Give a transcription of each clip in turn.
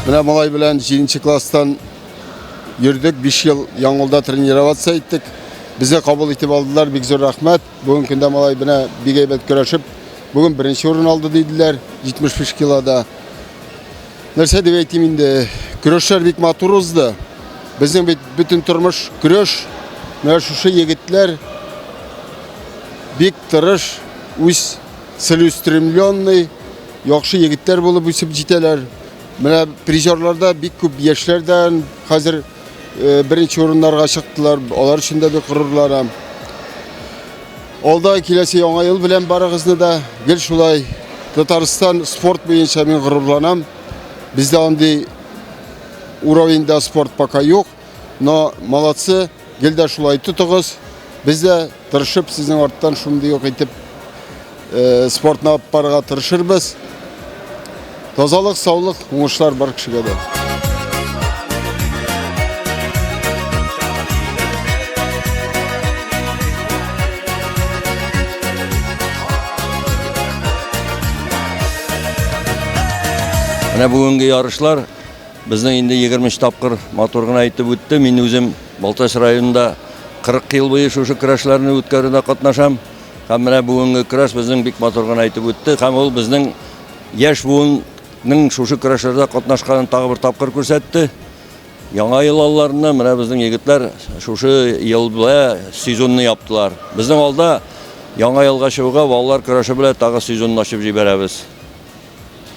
Менә малай белән 7 класстан йөрдек, 5 ел Яңгулда тренироваться иттек. Безне кабул итеп алдылар, бик зур рәхмәт. Бүгенге көндә малай менә бик әйбәт көрәшеп, бүген беренче урын алды диделәр, 75 килода. Нәрсә дип әйтим инде, көрәшләр бик матур узды. Безнең бит бөтен тормыш көрәш. Менә шушы егетләр бик тырыш, үз целеустремленный, яхшы егетләр булып үсеп җитәләр. Менә призерларда бик күп яшьләрдән хәзер э, беренче урыннарга чыктылар. Алар өчен дә бик горурланам. Алда киләсе яңа ел белән барыгызны да гел шулай Татарстан спорт буенча мин горурланам. Бездә андый уровеньда спорт пока юк, но молодцы, гел дә шулай тотыгыз. Без дә тырышып сезнең арттан шундый ук итеп э, спортны алып барырга тырышырбыз. Тазалык, саулык, уңышлар бар кешегә дә. Менә бүгенге ярышлар безнең инде 23 тапкыр матур гына итеп үтте. Мин үзем Балтач районында 40 ел буе шушы көрәшләрне үткәрүдә катнашам. Һәм менә бүгенге көрәш безнең бик матур гына итеп үтте. Һәм ул безнең яшь буынның шушы көрәшләрдә катнашканын тагы бер тапкыр күрсәтте. Яңа ел алларында менә безнең егетләр шушы елда сезонны яптылар. Безнең алда яңа елга чыгуга балалар көрәше белән тагы сезонны ачып җибәрәбез.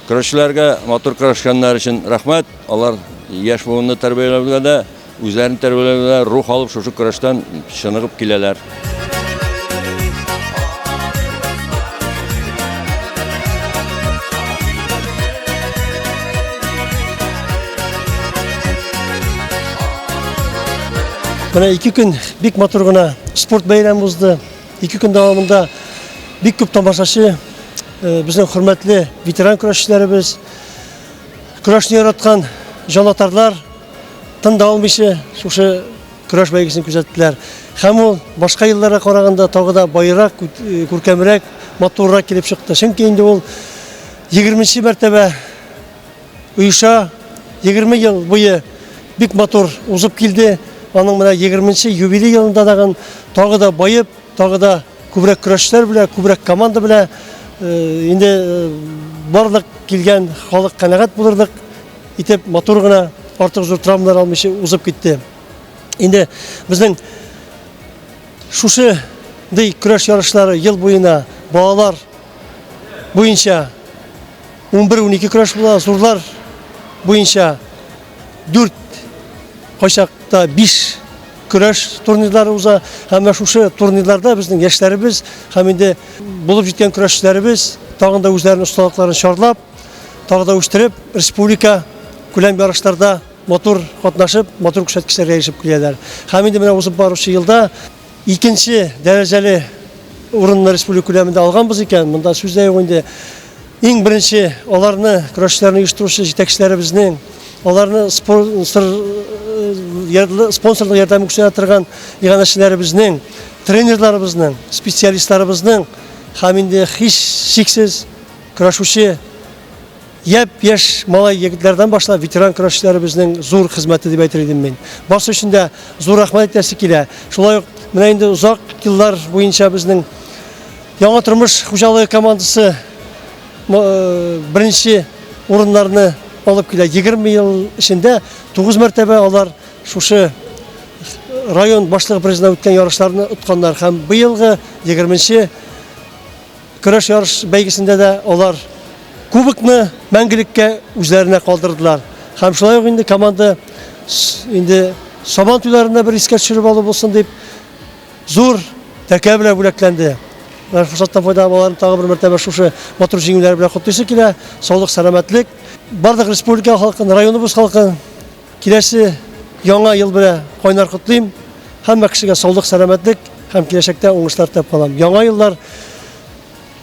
Көрәшчеләргә матур көрәшкәннәр өчен рәхмәт. Алар яшь буынны тәрбияләүгә дә, үзләрен тәрбияләүгә дә рух алып шушы көрәштән чыныгып киләләр. Менә ике көн бик матур гына спорт бәйрәме узды. Ике көн дәвамында бик күп тамашачы, э, безнең хөрмәтле ветеран көрәшчеләребез, көрәшне яраткан җанатарлар тын да алмыйча шушы көрәш бәйгесен күзәттеләр. Һәм ул башка елларга караганда тагы да байрак, э, күркәмрәк, матуррак килеп чыкты. Чөнки инде ул 20 мәртәбә оеша, 20 ел буе бик матур узып килде. Аның менә 20 юбилей елында тагын тагы да баеп, тагы да күбрәк көрәшчеләр белән, күбрәк команда белән э, инде э, барлык килгән халык канәгать булырлык итеп матур гына артык зур травмалар алмыйча узып китте. Инде безнең шушы ди көрәш ярышлары ел буена балалар буенча 11-12 көрәш була, зурлар буенча 4, кайчакта 5 көрәш турнирлары уза. Һәм менә шушы турнирларда безнең яшьләребез һәм инде булып җиткән көрәшчеләребез тагын да үзләренең осталыкларын чарлап, тагы да үстереп, республика күләм ярышларда матур катнашып, матур күрсәткечләргә ирешеп киләләр. Һәм инде менә узып баручы елда икенче дәрәҗәле урынны республика күләмендә алганбыз икән, монда сүз дә юк инде. Иң беренче аларны, көрәшчеләрне оештыручы җитәкчеләребезнең, аларны спонсор спонсорлык ярдәме күрсәтә торган иганәчеләребезнең, тренерларыбызның, специалистларыбызның һәм инде һичшиксез көрәшүче япь-яшь малай егетләрдән башлап ветеран көрәшчеләребезнең зур хезмәте дип әйтер идем мин. Барсы өчен дә зур рәхмәт әйтәсе килә. Шулай ук менә инде озак еллар буенча безнең Яңа тормыш хуҗалыгы командасы э, беренче урыннарны алып килә. 20 ел эчендә 9 мәртәбә алар шушы район башлыгы призына үткән ярышларны отканнар һәм быелгы 20 көрәш ярыш бәйгесендә дә алар кубокны мәңгелеккә үзләренә калдырдылар. Һәм шулай ук инде команда инде Сабан туйларында бер искә төшереп алу булсын дип Зур тәкә белән бүләкләнде. Менә форсаттан файдаланып аларны тагы бер мәртәбә шушы матур җиңүләре белән котлыйсы килә. Саулык, сәламәтлек. Барлык республика халкын, районыбыз халкын киләсе яңа ел белән кайнар котлыйм. Һәммә кешегә саулык, сәламәтлек һәм киләчәктә уңышлар теләп калам. Яңа еллар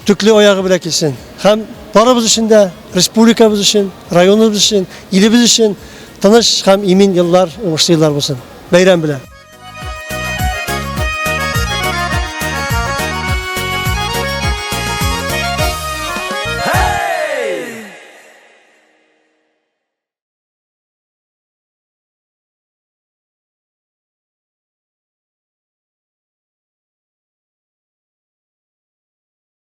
төкле аягы белән килсен. Һәм барыбыз өчен дә, республикабыз өчен, районыбыз өчен, илебез өчен тыныч һәм имин еллар, уңышлы еллар булсын. Бәйрәм белән!